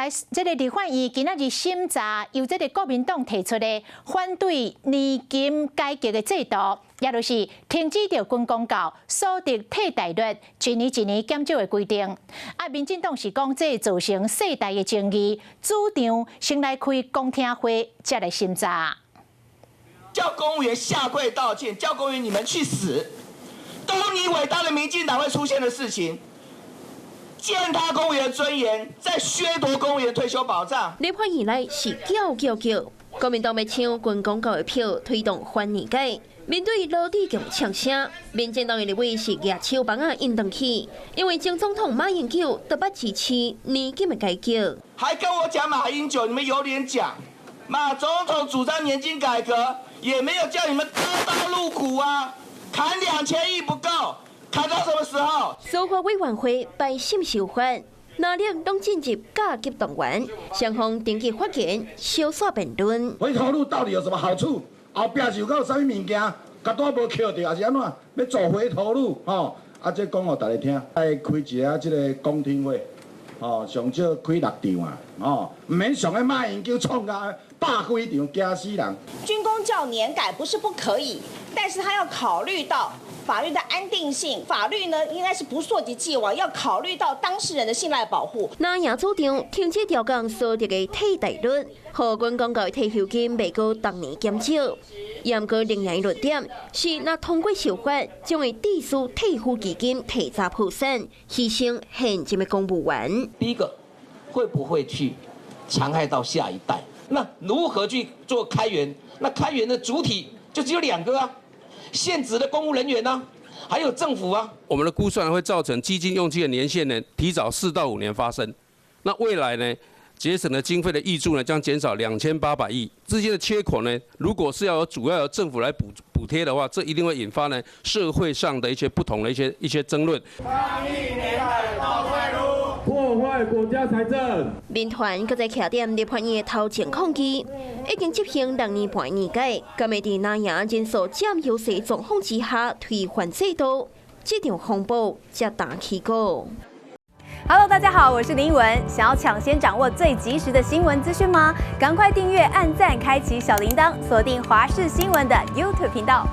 來，這个立法院今仔日審查由這个國民黨提出的反對年金改革的制度，也就是停止著軍公教所得替代率一年一年減少的規定。啊，民進黨是講這會造成世代的爭議，主張先來開公聽會，才來審查。叫公務員下跪道歉，叫公務員你們去死，都你偉大的民進黨會出現的事情。踐踏公務員尊嚴，再削奪公務員退休保障。立法院內是叫叫叫，國民黨欲搶軍公教的票，推動反年改。面對羅智強嗆聲，民進黨的立委是舉手枋仔應轉去，因為前總統馬英九都捌支持年金的改革。還跟我講馬英九，你們有臉講？馬總統主張年金改革，也沒有叫你們割刀入股啊，砍2000億不夠。砍到什麼時候？司法委員會排審修法，藍綠攏進入加急動員，雙方登記發言，燒煞辯論。回頭路到底有什麼好處？後壁是有夠啥物物件，共拄無抾著，還是按怎？欲走回頭路？吼！啊，這講予大家聽，愛開一下這个公聽會，吼，上少開六場啊，吼，毋免像彼馬英九創甲百幾場，驚死人。軍公教年改不是不可以，但是他要考慮到法律的安定性，法律呢應該是不溯及既往，要考慮到當事人的信賴保護。藍營主張停止調降所得的替代率，予軍公教退休金袂閣逐年減少。毋過另外論點是，若通過修法，將會致使退撫基金提早破產，犧牲現任的公務員。第一個，會不會去殘害到下一代？那如何去做開源？那開源的主體就只有兩個啊。現職的公務人員呢，還有政府啊。我們的估算會造成基金用盡的年限呢，提早4到5年發生。那未來呢，節省的經費的挹注呢，將減少2800億。資金的缺口呢，如果是要由主要由政府來補貼的話，這一定會引發呢社會上的一些不同的一些爭論。破壞國家財政。民團閣再徛佇立法院的頭前抗議，已經執行6年半年改，敢會佇藍營人數佔優勢狀況之下推翻制度，這場風暴才打起鼓。 Hello，大家好，我是林奕文。想要搶先掌握最及時的新聞資訊嗎？趕快訂閱、按讚、開啟小鈴鐺，鎖定華視新聞的 YouTube 頻道。